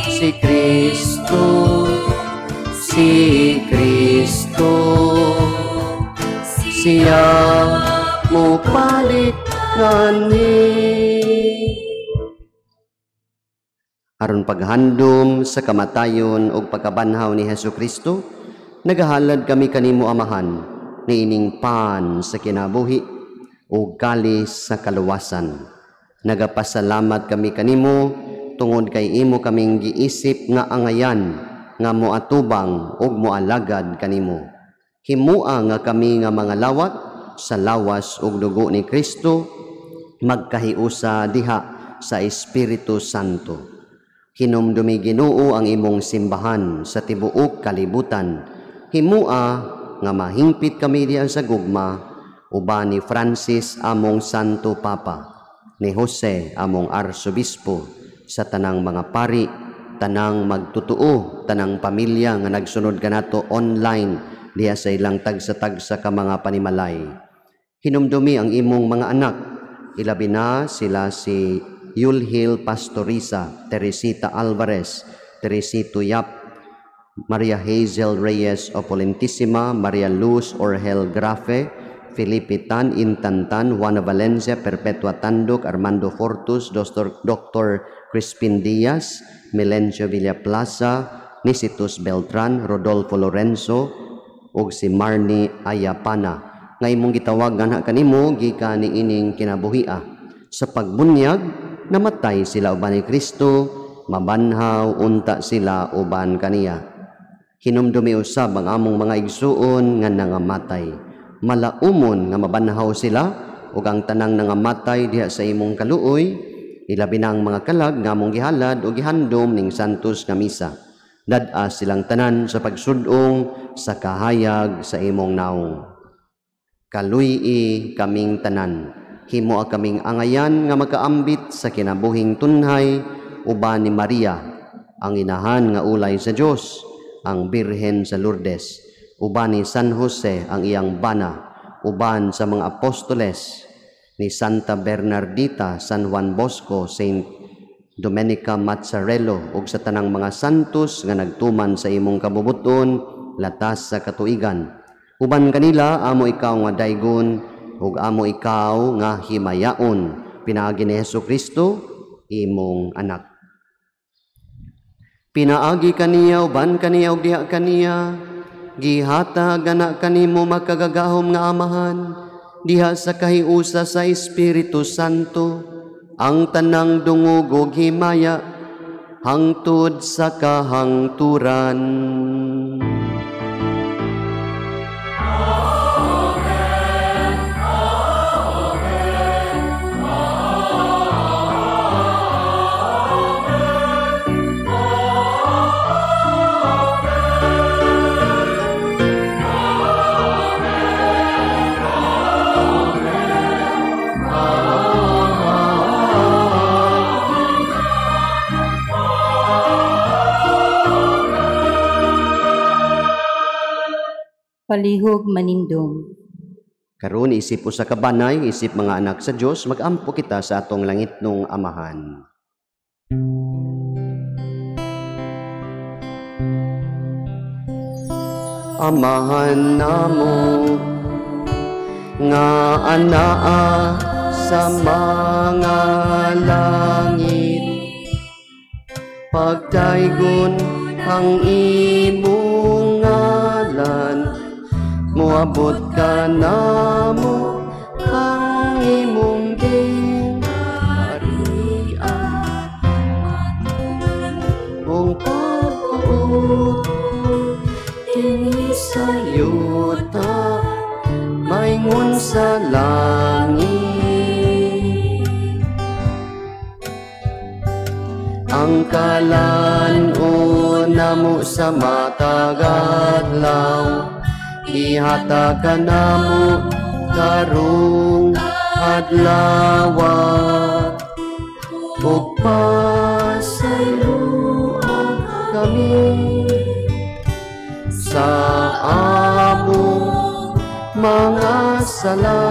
si Kristo, si Kristo, siya mobalik nganhi. Aron paghandom sa kamatayon ug pagkabanhaw ni Hesus Kristo, nagahalad kami kanimo Amahan niining pan sa kinabuhi ug kalis sa kaluwasan. Nagapasalamat kami kanimo tungod kay imo kaming giisip nga angayan nga moatubang ug moalagad kanimo. Himua nga kami nga mga lawat sa lawas ug dugo ni Kristo magkahiusa diha sa Espiritu Santo. Hinumdumi Ginoo ang imong simbahan sa tibuok kalibutan. Himua nga mahingpit kami diha sa gugma uban ni Francis among Santo Papa, ni Jose among Arsobispo, sa tanang mga pari, tanang magtutuo, tanang pamilya nga nagsunod kanato online diha sa ilang tagsa-tagsa ka mga panimalay. Hinumdumi ang imong mga anak, ilabi na sila si Yulhil Pastoriza, Teresita Alvarez, Teresito Yap, Maria Hazel Reyes Opulentisima, Maria Luz Orgel Grafe, Felipe Tan Intantan, Juana Valencia, Perpetua Tandok, Armando Fortus, Dr. Crispin Diaz, Melencio Villaplaza, Nisitus Beltran, Rodolfo Lorenzo, ug si Marnie Ayapana. Nga imong gitawag nganha kanimo gikan niining kinabuhia. Sa pagbunyag, namatay sila uban ni Kristo, mabanhaw unta sila uban kaniya. Hinumdumi usab ang among mga igsuon nga nangamatay. Malaumon nga mabanhaw sila ug ang tanang nangamatay diha sa imong kaluoy, ilabi na ang mga kalag nga among gihalad o gihandom ning Santos nga misa. Dad-a silang tanan sa pagsudong sa kahayag sa imong naong. Kaluy-i kaming tanan. Himoa kaming angayan nga makaambit sa kinabuhing tunhay uban ni Maria, ang inahan nga ulay sa Dios, ang Birhen sa Lourdes, uban ni San Jose ang iyang bana, uban sa mga apostoles ni Santa Bernardita, San Juan Bosco, Saint Domenica Mazzarello, ug sa tanang mga santos nga nagtuman sa imong kabubuton latas sa katuigan. Uban kanila amo ikaw nga daygon ug amo ikaw nga himayaon, pinaagi ni Hesus Kristo imong anak. Pinaagi kaniya uban kaniya ug diha kaniya gihatag ana kanimo makagagahom nga Amahan diha sa kahiusa sa Espiritu Santo ang tanang dungog ug himaya hangtod sa kahangturan. Palihog manindong. Karon isip usa ka banay, isip mga anak sa Dios, magampo kita sa atong langitnong Amahan. Amahan namo nga anaa sa mga langit, pagdaygon ang imong ngalan, moabot ka namo ang imong gingharian, ug pagbuot dinhi sa yuta maingon sa langit. Ang kalan-on namo sa matag adlaw, ihatag kanamo karon. Karong adlawa, ug pasayloa kami sa among mga sala.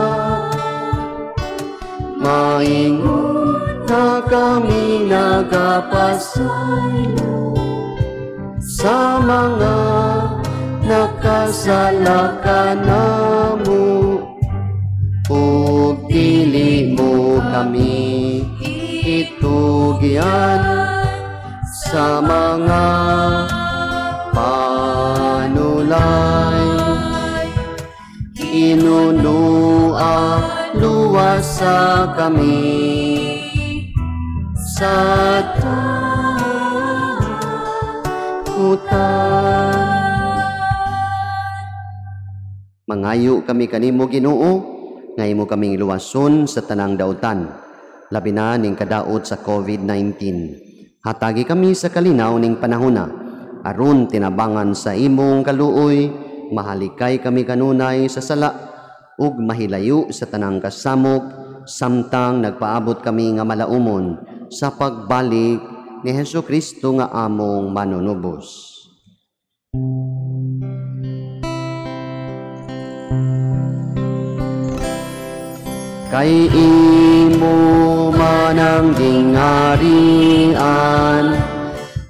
Maingon na kami nagapasaylo sa mga nakasala kanamo, ug dili mo kami itugyan sa mga panulay. Inunua luwasa kami sa takutan. Mangayo kami kanimo, Ginoo, nga imo kaming luwason sa tanang dautan, labi na ning kadaot sa COVID-19. Hatagi kami sa kalinaw ning panahona, aron tinabangan sa imong kaluoy, mahalikay kami kanunay sa sala ug mahilayo sa tanang kasamok, samtang nagpaabot kami nga malaumon sa pagbalik ni Hesus Kristo nga among manunubos. Kay imo man ang gingharian,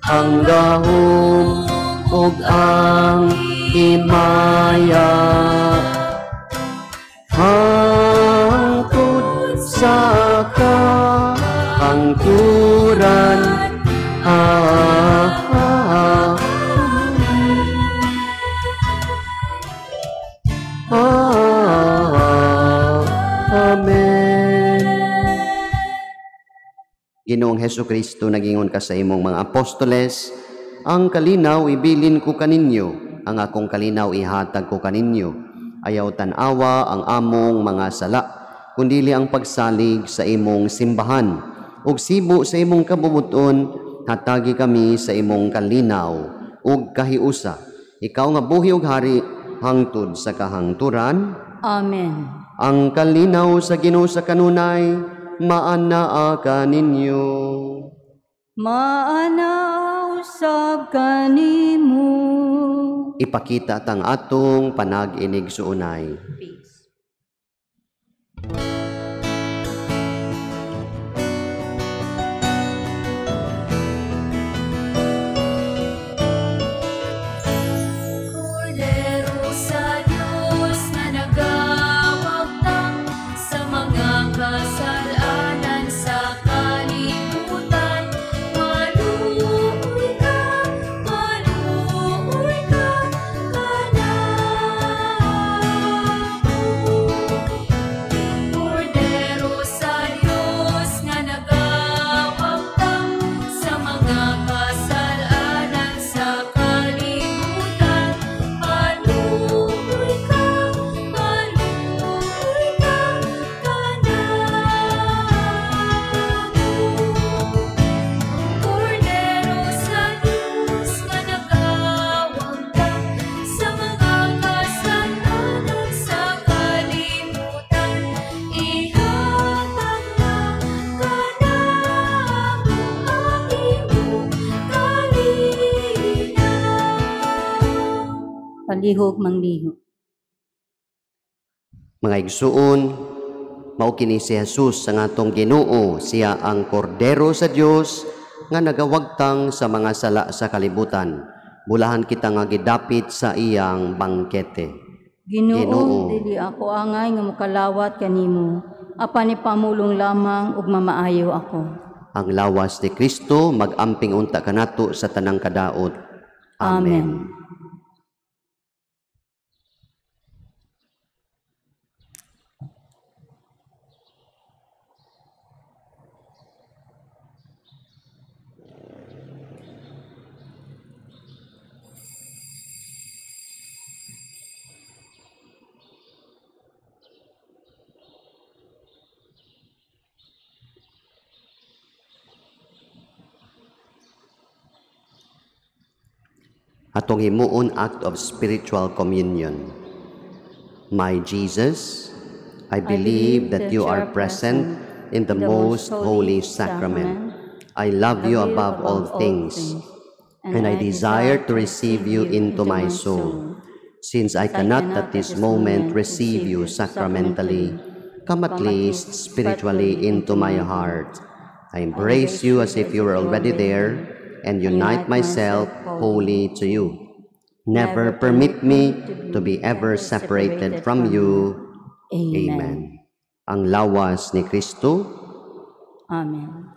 ang gahom ug ang himaya, hangtod sa kahangturan. Amen. Ginoong Hesus Kristo, nagingon ka sa imong mga apostoles, ang kalinaw ibilin ko kaninyo, ang akong kalinaw ihatag ko kaninyo. Ayaw tan-awa ang among mga sala, kundili ang pagsalig sa imong simbahan. Ug sibo sa imong kabubuton, hatagi kami sa imong kalinaw ug kahiusa. Ikaw nga buhi ug hari hangtod sa kahangturan. Amen. Ang kalinaw sa Ginoo sa kanunay, maanaa kaninyo. Maanaa usab kanimo. Ipakita tang atong panag-inig suunay. Peace. Kordero sa Diyos na nagawagtang sa mga kasalanan sa kalibutan, maluoy ka kanamo. Kordero sa Diyos nga nagawagtang sa mga kasalanan sa kalibutan, maluoy ka kanamo. Kordero sa Diyos nga nagawagtang sa mga kasalanan sa kalibutan, ihatag na kanamo ang imong kalinaw. Palihog manglihok. Mga igsuon, mao kini si Jesus ang atong Ginoo, siya ang Kordero sa Dios nga nagawagtang sa mga sala sa kalibutan. Bulahan kita nga gidapit sa iyang bangkete. Ginoo, Ginoo, dili ako angay nga mokalawat kanimo, apan ipamulong lamang ug mamaayo ako. Ang lawas ni Kristo magamping unta kanato sa tanang kadaot. Amen. Amen. Atong himuon act of spiritual communion. My Jesus, I believe that you are present in the most holy sacrament. I love you above all things, and I desire to receive you into my soul. Since I cannot at this moment receive you sacramentally, come at least spiritually into my heart. I embrace you as if you were already there and unite myself wholly to you. Never permit me to be ever separated from you. Amen. Amen. Ang lawas ni Kristo. Amen.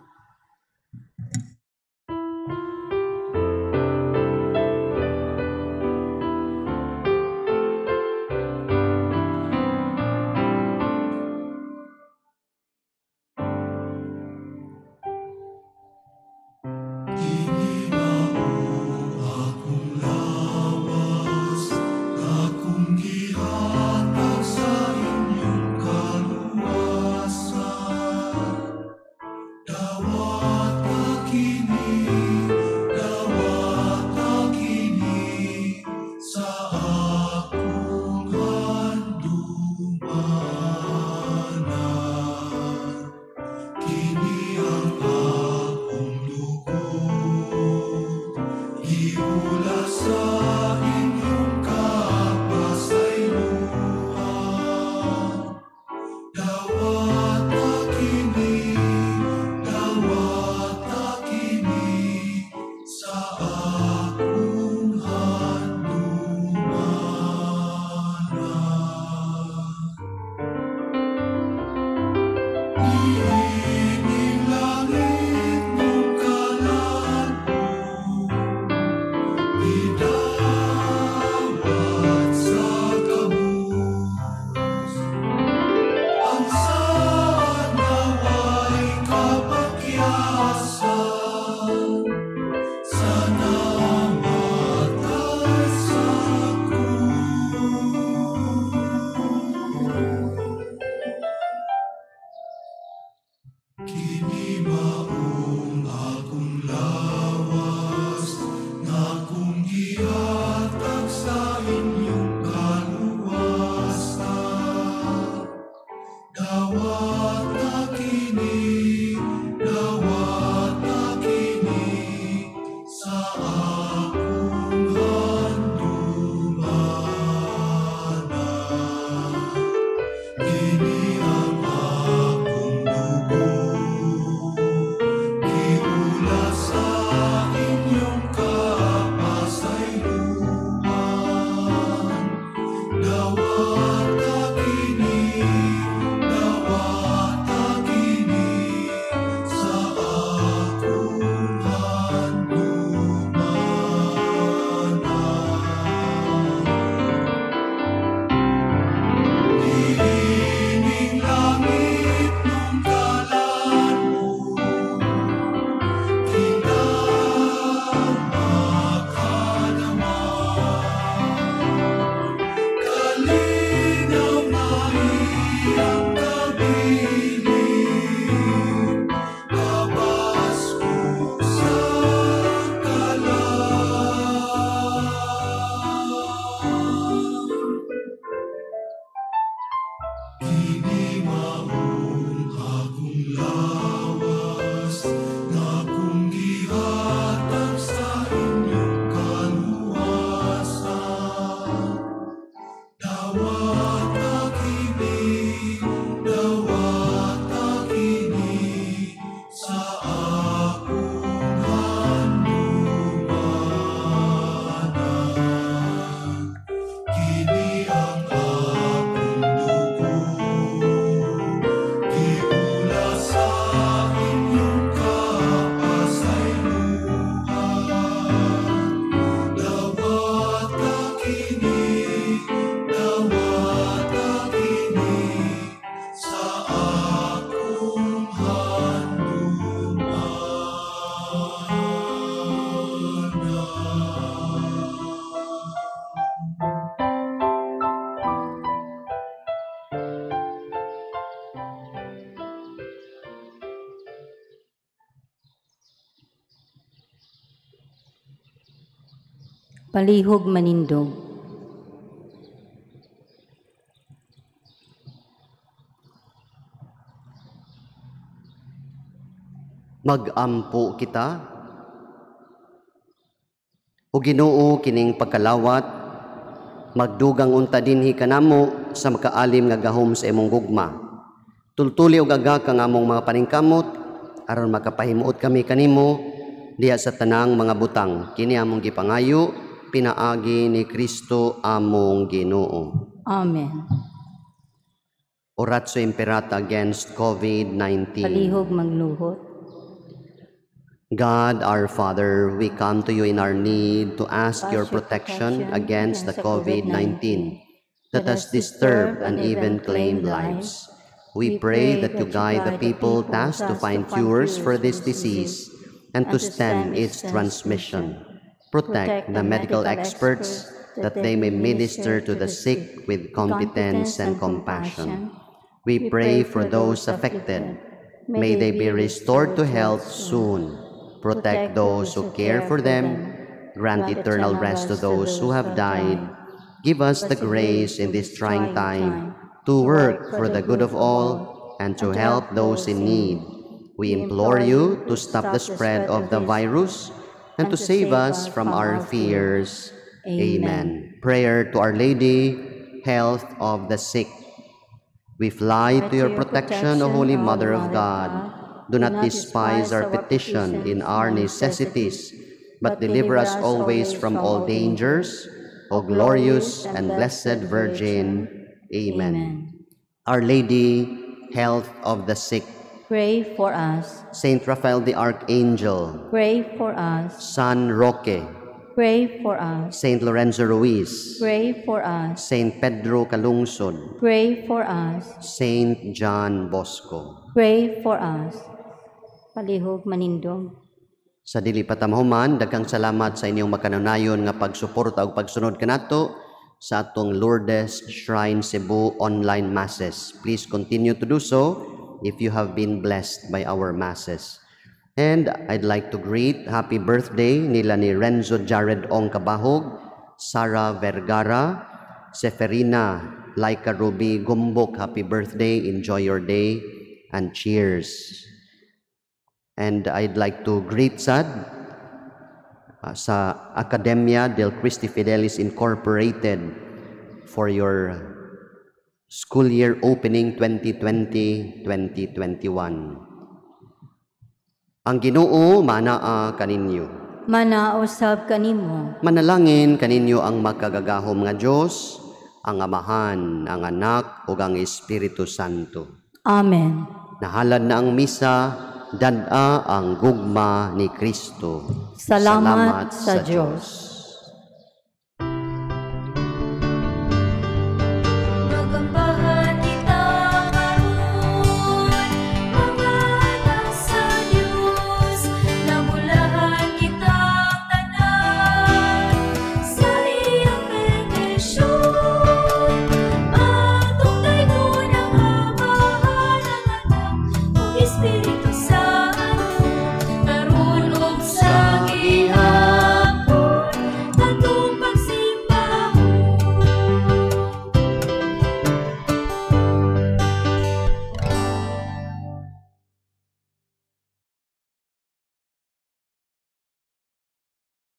Palihog manindog. Mag-ampo kita. O Ginoo, kining pagkalawat magdugang unta dinhi kanamo sa makaalim nga gahom sa imong gugma. Tultuli og aga kang among mga paningkamot aron makapahimuot kami kanimo diha sa tanang mga butang. Kini among gipangayo pinaagi ni Kristo among Ginoo. Amen. Oratio Imperata against COVID-19. Palihog magluhot. God, our Father, we come to you in our need to ask your protection against the COVID-19 that has disturbed and even claimed lives. We pray that you guide the people tasked to find cures for this disease and to stem its transmission. Protect the medical experts that they may minister to the sick with competence and compassion. We pray for those affected. May they be restored to health soon. Protect those who care for them. Grant eternal rest to those who have died. Give us the grace in this trying time to work for the good of all and to help those in need. We implore you to stop the spread of the virus and to save us from our fears. Amen. Prayer to Our Lady, health of the sick. We fly to your protection, O Holy Mother of God. Do not despise our petition in our necessities, but deliver us always from all dangers, O glorious and blessed Virgin. Amen. Our Lady, health of the sick. Pray for us. Saint Raphael the Archangel. Pray for us. San Roque. Pray for us. Saint Lorenzo Ruiz. Pray for us. Saint Pedro Calungsod. Pray for us. Saint John Bosco. Pray for us. Palihog manindog. Sa dili pa ta mahuman, daghang salamat sa inyong makanunayon nga pagsuporta ug pagsunod kanato sa atong Lourdes Shrine Cebu online masses. Please continue to do so if you have been blessed by our masses. And I'd like to greet happy birthday nila ni Renzo Jared Ong Kabahog, Sara Vergara, Seferina Laika Ruby Gumbok. Happy birthday, enjoy your day, and cheers. And I'd like to greet sad sa Academia del Christi Fidelis Incorporated for your school year opening 2020-2021. Ang Ginoo manaa kaninyo. Manaa usab kanimo. Manalangin kaninyo ang makagagahom nga Dios, ang Amahan, ang Anak ug ang Espiritu Santo. Amen. Nahalad na ang misa, dad-a ang gugma ni Kristo. Salamat sa Dios.